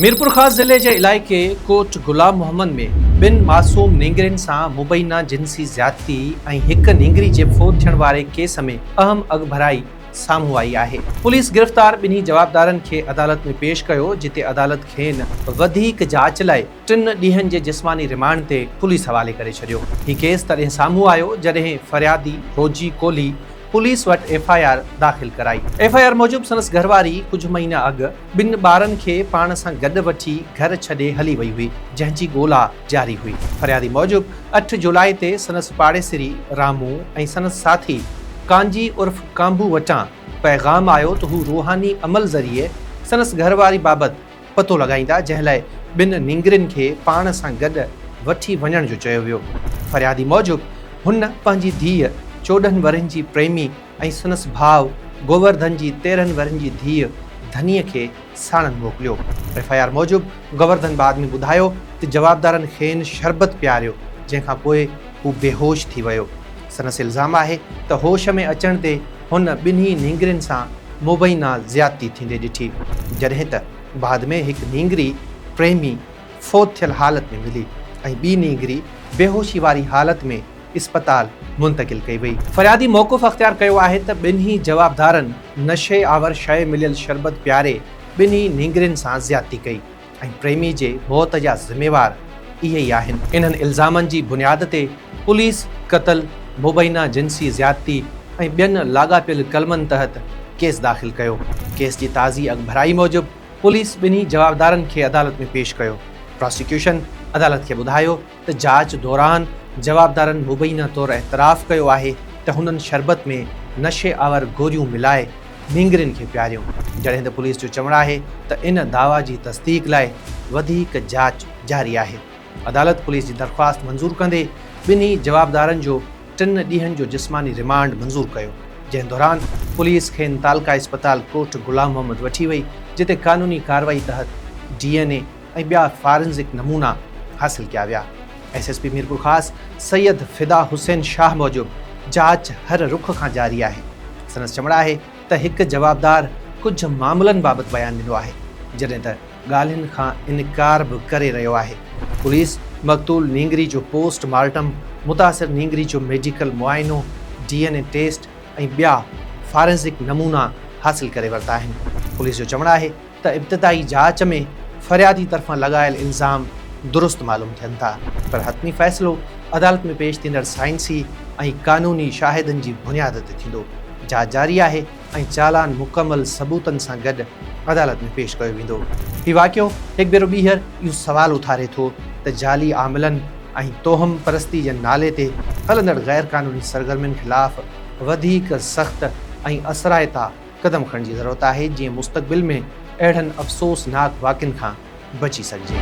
ميرپورخاص ضلعي جي علائقي ڪوٽ غلام محمد ۾ ٻن معصوم نينگرين سان مبينا جنسي زيادتي ۽ هڪ نينگري جي فوت ٿيڻ واري ڪيس ۾ اهم اڳڀرائي سامهون آئي آهي. پوليس گرفتار ٻنهي جوابدارن کي عدالت ۾ پيش ڪيو جتي عدالت کين وڌيڪ جاچ لاء ٽن ڏينهن جي جسماني رمانڊ تي پوليس حوالي ڪري ڇڏيو. هي ڪيس تڏهن سامهون آيو جڏهن فريادي روجي ڪولهي پوليس وٽ ايف I R داخل ڪرائي. ايف I R موجب سندس گهرواري ڪجهه مهينا اڳ ٻن ٻارن کي پاڻ سان گڏ وٺي گهر ڇڏي هلي وئي هئي، جنهن جي ڳولا جاري هئي. فريادي موجب اٺ جولاء تي سندس پاڙيسري رامو ۽ سندس ساٿي ڪانجي عرف ڪانڀو وٽان پيغام آيو ته هو روحاني عمل ذريعي سندس گهرواري بابت پتو لڳائيندا، جنهن لاء ٻن نينگرين کي پاڻ سان گڏ وٺي وڃڻ جو چيو ويو. فريادي موجب هن پنهنجي ڌيء 14 ورهين جي پريمي ۽ سندس ڀاء گوورڌن جي 13 ورهين جي ڌيء ڌنيء کي ساڻن موڪليو. ايف I R موجب گوورڌن بعد ۾ ٻڌايو ته جوابدارن کين شربت پياريو، جنهن کان پوء هو بيهوش ٿي ويو. سندس الزام آهي ته هوش ۾ اچڻ تي هن ٻنهي نينگرين سان مبينا زيادتي ٿيندي ڏٺي، جڏهن ته بعد ۾ هڪ نينگري پريمي فوت ٿيل حالت ۾ ملي ۽ ٻي نينگري بيهوشي واري حالت ۾ اسپتال منتقل ڪئي وئي. فريادي موقف اختيار ڪيو آهي ته ٻنهي جوابدارن نشي آور شيء مليل شربت پياري ٻنهي نينگرين سان زيادتي ڪئي ۽ پريمي جي موت جا ذميوار اهي ئي آهن. انهن الزامن جي بنياد تي پوليس قتل، مبينا جنسي زيادتي ۽ ٻين لاڳاپيل قلمن تحت ڪيس داخل ڪيو. ڪيس جي تازي اڳڀرائي موجب پوليس ٻنهي جوابدارن کي عدالت ۾ پيش ڪيو. پراسيڪيوشن عدالت کي ٻڌايو ته جاچ دوران جوابدارن مبينا طور اعتراف ڪيو آهي ته هنن شربت ۾ نشي آور گوريون ملائي نينگرين کي پياريون، جڏهن ته پوليس جو چوڻ آهي ته ان دعويٰ جي تصديق لاء وڌيڪ جاچ جاري آهي. عدالت پوليس جي درخواست منظور ڪندي ٻنهي جوابدارن جو ٽن ڏينهن جو جسماني رمانڊ منظور ڪيو، جنهن دوران پوليس کين تعلقه اسپتال ڪوٽ غلام محمد وٺي وئي، جتي قانوني ڪارروائي تحت ڊي اين اي ۽ ٻيا فارنزڪ نمونا حاصل ڪيا ويا. S S P Mirpurkhas Syed Fida Hussain Shah موجب جاچ هر رخ کان جاري آهي. سندس چوڻ آهي ته هڪ جوابدار ڪجهه معاملن بابت بيان ڏنو آهي، جڏهن ته ڳالهين کان انڪار به ڪري رهيو آهي. پوليس مقتول نينگري جو پوسٽ مارٽم، متاثر نينگري جو ميڊيڪل معائنو، ڊي اين اي ٽيسٽ ۽ ٻيا فارنزڪ نمونا حاصل ڪري ورتا آهن. پوليس جو چوڻ آهي ته ابتدائي جاچ ۾ فريادي طرفان لڳايل الزام درست معلوم ٿين ٿا پر حتمي فيصلو عدالت ۾ پيش ٿيندڙ سائنسي ۽ قانوني شاهدن جي بنياد تي ٿيندو. جاچ جاري آهي ۽ چالان مڪمل ثبوتن سان گڏ عدالت ۾ پيش ڪيو ويندو. هي واقعو هڪ ڀيرو ٻيهر اهو سوال اٿاري ٿو ته جعلي عاملن ۽ توهم پرستي جي نالي تي هلندڙ غير قانوني سرگرمين خلاف وڌيڪ سخت ۽ اثرائتا قدم کڻڻ جي ضرورت آهي جيئن مستقبل ۾ اهڙن افسوسناڪ واقعن کان بچي سگهجي.